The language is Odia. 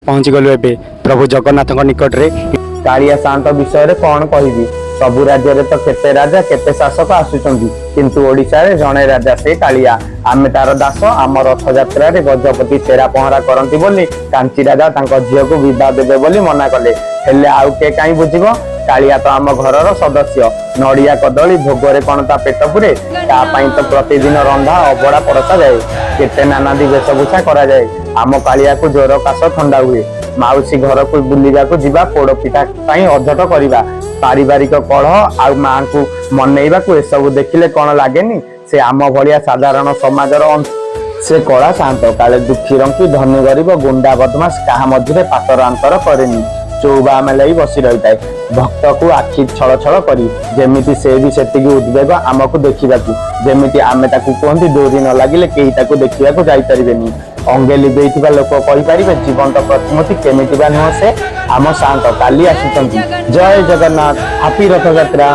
ପହଞ୍ଚିଗଲୁ ଏବେ ପ୍ରଭୁ ଜଗନ୍ନାଥଙ୍କ ନିକଟରେ। କାଳିଆ ସାଆନ୍ତ ବିଷୟରେ କଣ କହିବି? ସବୁ ରାଜ୍ୟରେ ତ କେତେ ରାଜା, କେତେ ଶାସକ ଆସୁଛନ୍ତି, କିନ୍ତୁ ଓଡିଶାରେ ଜଣେ ରାଜା, ସେ କାଳିଆ। ଆମେ ତାର ଦାସ। ଆମ ରଥଯାତ୍ରାରେ ଗଜପତି ଛେରା ପହଁରା କରନ୍ତି ବୋଲି କାଞ୍ଚି ରାଜା ତାଙ୍କ ଝିଅକୁ ବିବାହ ଦେବେ ବୋଲି ମନା କଲେ। ହେଲେ ଆଉ କେ କାହିଁ ବୁଝିବ? କାଳିଆ ତ ଆମ ଘରର ସଦସ୍ୟ। ନଡିଆ କଦଳୀ ଭୋଗରେ କଣ ତା ପେଟ ପୁରେ? ତା ପାଇଁ ତ ପ୍ରତିଦିନ ରନ୍ଧା ଅବଢା ପରସା ଯାଏ, କେତେ ନାନାଦି ବେଶଭୂଷା କରାଯାଏ। ଆମ କାଳିଆକୁ ଜ୍ୱର, କାଶ, ଥଣ୍ଡା ହୁଏ। ମାଉସୀ ଘରକୁ ବୁଲିବାକୁ ଯିବା, ପୋଡ ପିଠା ପାଇଁ ଅଝଟ କରିବା, ପାରିବାରିକ କଳହ ଆଉ ମାଙ୍କୁ ମନେଇବାକୁ, ଏସବୁ ଦେଖିଲେ କଣ ଲାଗେନି ସେ ଆମ ଭଳିଆ ସାଧାରଣ ସମାଜର ଅଂଶ? ସେ କଳା ସାଆନ୍ତ। କାଳେ ଦୁଃଖୀ ରଙ୍କି, ଧନୀ ଗରିବ, ଗୁଣ୍ଡା ବଦମାସ, କାହା ମଝିରେ ପାତର ଅନ୍ତର କରେନି। ଚଉବା ମେଲାଇ ବସି ରହିଥାଏ ଭକ୍ତକୁ ଆଖି ଛଳ ଛଳ କରି, ଯେମିତି ସେ ବି ସେତିକି ଉଦ୍ବେଗ ଆମକୁ ଦେଖିବାକୁ। ଯେମିତି ଆମେ ତାକୁ କୁହନ୍ତି, ଡୋରି ନ ଲାଗିଲେ କେହି ତାକୁ ଦେଖିବାକୁ ଯାଇପାରିବେନି। ଅଙ୍ଗେ ଲିଭେଇଥିବା ଲୋକ କହିପାରିବେ, ଜୀବନ୍ତ ପ୍ରତିମୂର୍ତ୍ତି କେମିତି ବା ନୁହଁ ସେ? ଆମ ସାଆନ୍ତ କାଲି ଆସୁଛନ୍ତି। ଜୟ ଜଗନ୍ନାଥ। ହାପି ରଥଯାତ୍ରା।